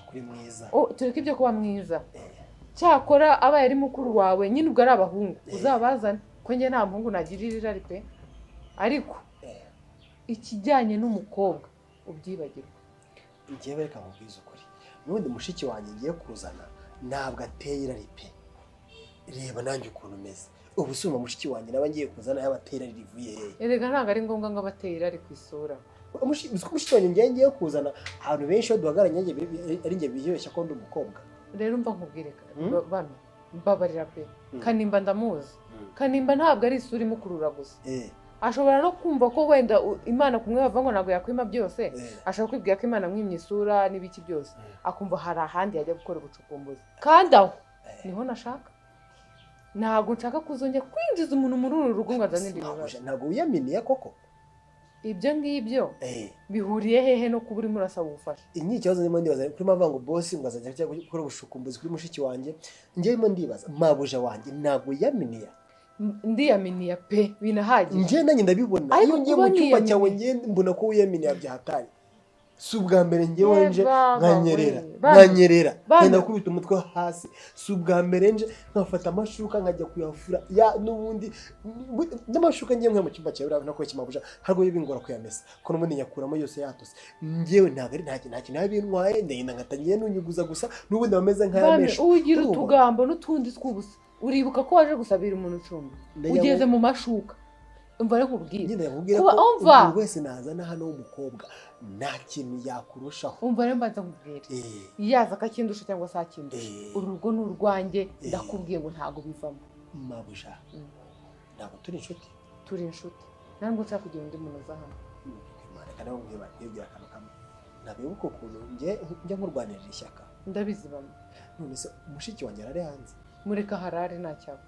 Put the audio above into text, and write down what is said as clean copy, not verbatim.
Kuri mwiza. Tureke ibyo kuba mwiza. Cyakora abaye ari mukuru wawe nyine ubwo ari abahungu uzabazane ko njye nta muhungu nagirira irari pe. Ariko ikijyanye n'umukobwa ubyibagirwa. Njyewe reka nkubwize ukuri, n'ubundi mushiki wanjye ngiye kuzana ntabwo ateye irari pe. Reba nanjye ukuntu umeze ubu, si mushiki wanjye naba ngiye kuzana yaba ateye irari rivuye hehe? Erega ntabwo ari ngombwa ngo abateye irari ku isura. Mushiki wanjye ngiye kuzana ahantu benshi iyo duhagararanye ari njye biyibeshya ko ndi umukobwa. Rero mva nkubwire bano mbabarira pe, Kanimba ndamuzi. Kanimba ntabwo ari isura imukurura gusa, ashobora no kumva ko wenda Imana kumwe bavuga ngo ntabwo yakwima byose, ashobora kwibwira ko Imana mwimye isura n'ibiki byose, akumva hari ahandi yajya gukora ubucukumbuzi. Kandi aho niho nashaka, ntabwo nshaka kuzongera kwinjiza umuntu muri uru rugo ngo azane ibindi bibazo. Ntabwo wiyaminiye koko? Ibyo ngibyo bihuriye hehe no kuba urimo urasaba ubufasha? Ni ikibazo ndimo ndibaza kuri mpamvu ngo boss ngo azajya gukora ubushukumbuzi kuri mushiki wanjye. Njye ndimo ndibaza mabuja wanjye ntabwo yaminiye. Ndiyaminiye pe, binahagije. Njye nanjye ndabibona iyo ngiye mu cyumba cyawe njye mbona ko wiyaminiye byahatari. Si ubwa mbere njyewe nje nkanyerera nkenda kubita umutwe hasi. Si ubwa mbere nje nkafata amashuka nkajya kuyafura ya n'ubundi n'amashuka ngiye nkwe mu cyumba cyawe urabona ko kimabuja ntabwo bingora kuyamesa ko n'ubundi nyakuramo yose yatose. Njyewe ntabwo ari nta kintu nabintwaye, ndagenda nkatangiye nunyuguza gusa n'ubundi bameze nk'ayamesha. Ugira utugambo n'utundi tw'ubusa. Uribuka ko waje gusabira umuntu icumbi ugeze mu mashuka. Umva rero nkubwire, nkubwira ko umuntu wese nazana hano w'umukobwa nta kintu yakurushaho. Umva rero mbanza nkubwire, yaza akakindusha cyangwa se akindusha, uru rugo ni urwanjye, ndakubwiye ngo ntabwo bivamo. Mabuja ntabwo turi inshuti? Turi inshuti, ntabwo nshaka kugira undi muntu uza hano. Reka nawe nkubwire akantu kamwe, ntabibuka ukuntu njya nkurwanirira ishyaka. Ndabizi bamwe. None se mushiki wanjye arari hanze? Mureka harare nta cyaba.